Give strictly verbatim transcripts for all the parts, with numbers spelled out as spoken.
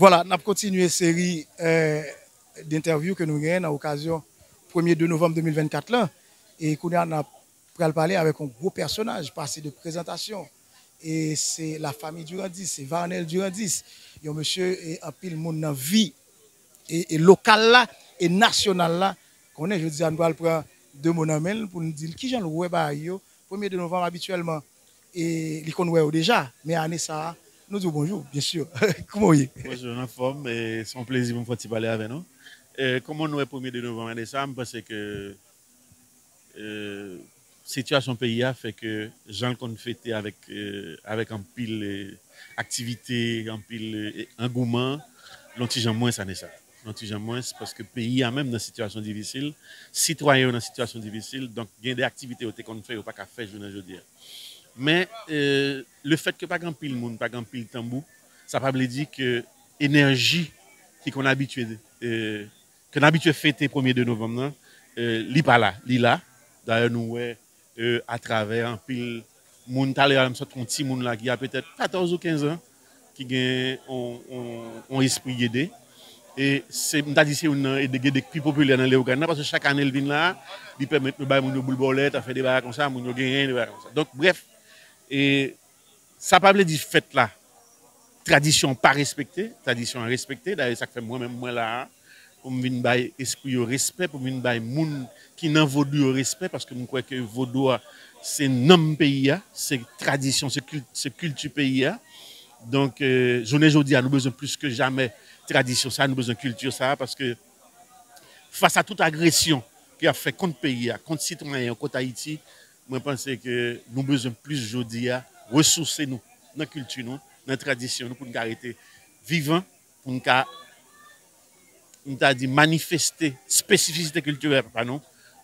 Vwala, n ap kontinye seri, eh, d entèvyou ke nou genyen nan okazyon premye de novanm de mil vennkat lan. E kounye a, n ap pral pale avèk yon gwo pèsonaj, pase de prezantasyon. E se la fami Durandis, se Varnel Durandis. Yon mesye, e anpil moun nan vi e, e lokal la, e nasyonal la, konnen jodi a nou pral pran de mo nan men l pou n di l kijan l wè bagay yo. Premye de novanm, abityèlman, e li konn wè yo deja, men ane sa a, nou di w bonjou, byen si. Kouman w ye? Bonjou, anfòm, e se yon plezi pou m fè yon ti pale avè nou. E, kòman nou wè premye de novanm ane sa a, m panse ke, e, sitiyasyon peyi a fè ke jan l konn fete avèk, e, avèk anpil, e, aktivite, anpil, e, angouman, l on ti jan mwens ane sa a. L on ti jan mwens paske peyi a menm nan sitiyasyon difisil, sitwayen yo nan sitiyasyon difisil, donk gen de aktivite yo te konn fè, yo pa ka fè jounen jodi a. Men, e, lefètke pa gen anpil moun, pa gen anpil tanbou, sa pa vle di ke enèji ki konn abitye, e, ke n abitye fete premye de novanm nan, e, li pa la, li la. Dayè, nou wè, e, atravè anpil moun, talè a, m sot yon timoun la ki a petèt katòz ou kenz an, ki gen on, on, on espri Gede. E se, m ta di se youn nan Gede ki pi popilè nan Leyogàn nan, paske chak ane l vin la, li pèmèt nou bay moun yo boul bòlèt, fè de bagay konsa, moun yo genyen, de bagay konsa. Donk, brèf, e sa pa vle di fèt la, tradisyon pa respekte, tradisyon an respekte. Dayè, sa k fè mwen menm mwen la a, pou m vin bay espri yo respè, pou m vin bay moun ki nan vodou yo respè, paske m kwè ke vodou a, se nanm peyi a, se tradisyon, se kil-, se kilti peyi a. Donk, e, jounen jodi a, nou bezwen plis ke jamè tradisyon sa, nou bezwen kilti sa, paske fas a tout agresyon ke y ap fè kont peyi a, kont sitwayen yo, kont Ayiti, mwen panse ke nou bezwen plis jodi a resouse nou nan kilti nou, nan tradisyon nou, pou n ka rete vivan, pou n ka, m ta di, manifeste espesifisite kiltirèl pa nou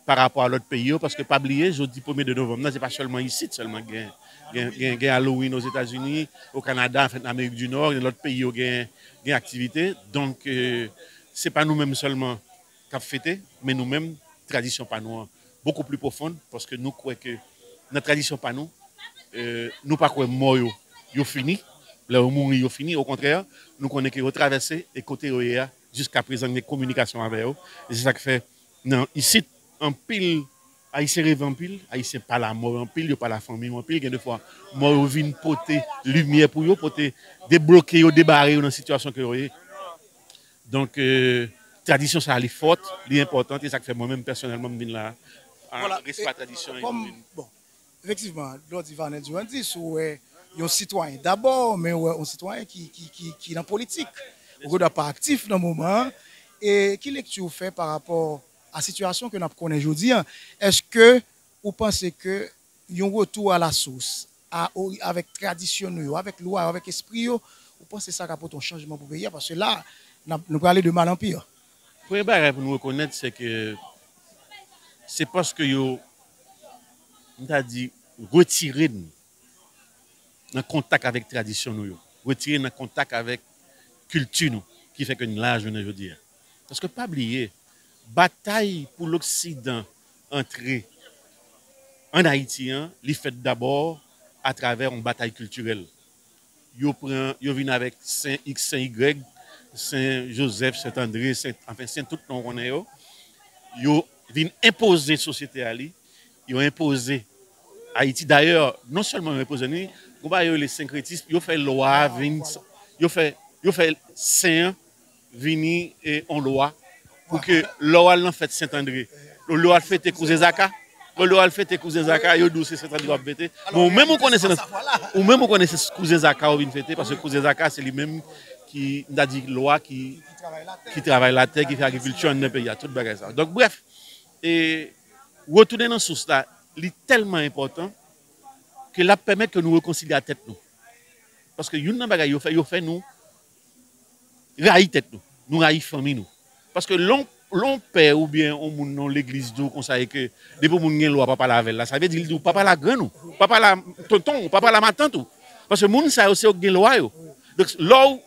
pa rapò a lòt peyi yo, paske pa bliye, jodi premye de novanm nan, se pa sèlman isit sèlman gen, gen, gen, gen Halloween Ozetazini, o Kanada, anfen, Amerik di Nò, gen lòt peyi yo gen, gen aktivite. Donk, e, se pa nou menm sèlman k ap fete, men nou menm, tradisyon pa nou an bokou pli pwofon, paske nou kwè ke nan tradisyon pa nou, e, nou pa kwè mò yo, yo fini, lè yo mouri, yo fini. Okontrè, nou konnen ke yo travèse, e kote yo ye a, jiska prezan, gen kominikasyon avè yo. E se sa k fè, nan isit, anpil Ayisyen reve anpil, Ayisyen pale a mò yo anpil, yo pale a fanmi yo anpil, gen defwa, mò yo vin pote limyè pou yo, pote debloke yo, debare yo nan sitiyasyon ke yo ye. Donk, e, tradisyon sa a, li fòt, li enpòtan, e sa k fè mwen menm pèsonèlman m vin la a, an respè a tradisyon e m vin. Bon, efektivman, lè w di Varnel Durandis, ou wè yon sitwayen dabò, men ou wè yon sitwayen ki, ki, ki, ki nan politik, ou dwa pa aktif nan moman an. E ki lekti ou fè pa rapò a sitiyasyon ke n ap konnen jodi a? Èske ou panse ke yon retou a la sous, a, o, avèk tradisyon nou yo, avèk lwa yo, avèk espri yo, ou panse sa ka pote yon chanjman pou peyi a? Paske la, n ap, nou prale de mal an pi. Premye bagay pou nou rekonèt, se ke se paske yo, m ta di, retire n nan kontak avèk tradisyon nou yo, retire n nan kontak avèk kilti nou, ki fè ke n la jounen jodi a. Paske pa bliye, batay pou loksidan antre ann Ayiti an, li fèt dabò atravè yon batay kiltirèl. Yo pran, yo vin avèk Sen X, Sen Y, Sen Jozèf, Sen Andre, Sen, anfen, Sen tout non w konnen yo. Yo vin enpoze sosyete a li, yo enpoze Ayiti. Dayè, non sèlman yo enpoze li, gon bagay yo rele senkretis, yo fè lwa a vin, yo fè, yo fè sen an vini, e, on lwa pou ke lè w al nan fèt Sentandre, lè w al fete Kouzen Zaka, lè w al fete Kouzen Zaka, yo di w se Sentandre w ap fete. Bon, ou menm ou konnen se nan, ou menm ou konnen se Kouzen Zaka w vin fete, paske Kouzen Zaka se li menm ki, m ta di, lwa ki, ki travay latè, ki fè agrikilti anndan peyi a, tout bagay sa. Donk, brèf, e, retounen nan sous la, li tèlman enpòtan ke l ap pèmèt ke nou rekonsilye a tèt nou. Paske youn nan bagay yo fè, yo fè nou rayi tèt nou, nou rayi fanmi nou. Paske lè w, lè w pè oubyen yon moun nan yon legliz di w konsa e ke depi yon moun gen lwa, pa pale avè l la, sa vle di l di w pa pale a grann ou, pa pale a tonton ou, pa pale a matant ou. Paske moun sa yo, se yo k gen lwa yo. Donk, lè w,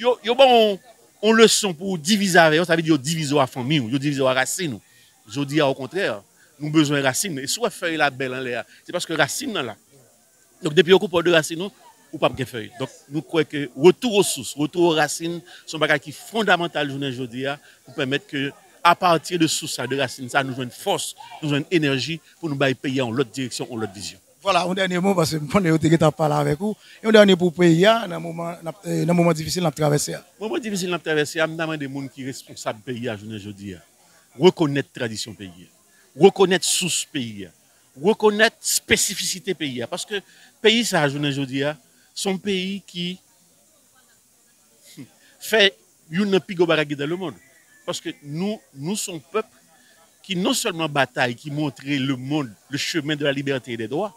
yo, yo ba w yon, yon leson pou w divize avè yo, sa vle di yo divize w a fanmi w, yo divize w a rasin ou. Jodi a, okontrè, nou bezwen rasin. E si w wè fèy la bèl anlè a, se paske rasin nan la. Donk, depi yo koupe w de rasin ou, ou p ap gen fèy. Donk, nou kwè ke retour aux sources, retour aux racines, se yon bagay ki fondamantal jounen jodi a pou pèmèt ke, apati de sous sa, de rasin sa, nou jwenn fòs, nou jwenn enèji pou nou bay peyi a yon lòt direksyon, yon lòt vizyon. Vwala, yon dènye mo, paske m konnen yo te gentan ap pale avèk ou. Yon dènye pou peyi a, nan moman, n ap- eh, nan moman difisil n ap travèse a. Moman difisil n ap travèse a, m ta mande moun ki responsab peyi a jounen jodi a, rekonèt tradisyon peyi a, rekonèt sous peyi a, rekonèt espesifisite peyi a. Paske peyi sa a, jounen jodi a, se yon peyi ki fè youn nan pi gwo bagay ki gen dans le monde. Paske nou, nou se yon pèp ki non sèlman batay, ki montre le monde le chemin de la liberté et des droits,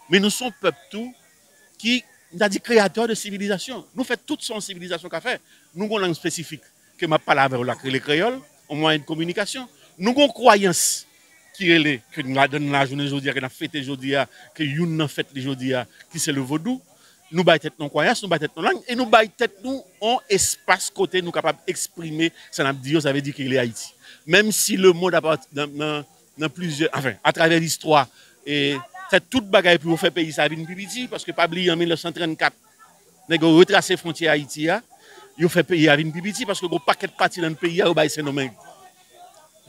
men nou se yon pèp tou ki, m ta di, kreyatè de sivilizasyon. Nou fè tout sa yon sivilizasyon ka fè. Nou gen yon lang espesifik ke m ap pale avè w la, ki rele kreyòl, yon mwayen de kominikasyon. Nou gen yon kwayans ki rele, ke n ladan l la jounen jodi a, ke n ap fete jodi a, ke youn nan fèt li jodi a, ki se le vodou. Nou bay tèt nou kwayans, nou bay tèt nou lang, e nou bay tèt nou yon espas kote nou kapab eksprime sa n ap di yo, sa vle di ki rele Ayiti. Menm si lemonn apati nan, nan, nan plizyè, anfen, atravè listwa, e fè tout bagay pou yo fè peyi sa vin pi piti, paske pa bliye an mil nèf san trannkat, nèg yo retrase fwontyè Ayiti a, yo fè peyi a vin pi piti, paske gon pakèt pati nan peyi a yo bay Sendomeng.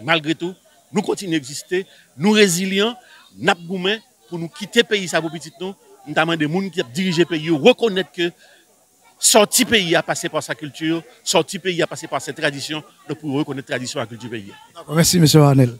Malgre tou, nou kontinye egziste, nou rezilyan, n ap goumen pou nou kite peyi sa pou pitit nou. M ta mande moun ki ap dirije peyi yo rekonèt ke sòti peyi a pase pa sa kilti, sòti peyi a pase pa se tradisyon, donk pou yo rekonèt tradisyon ak kilti peyi a. Dakò, mèsi, mesye Arnel.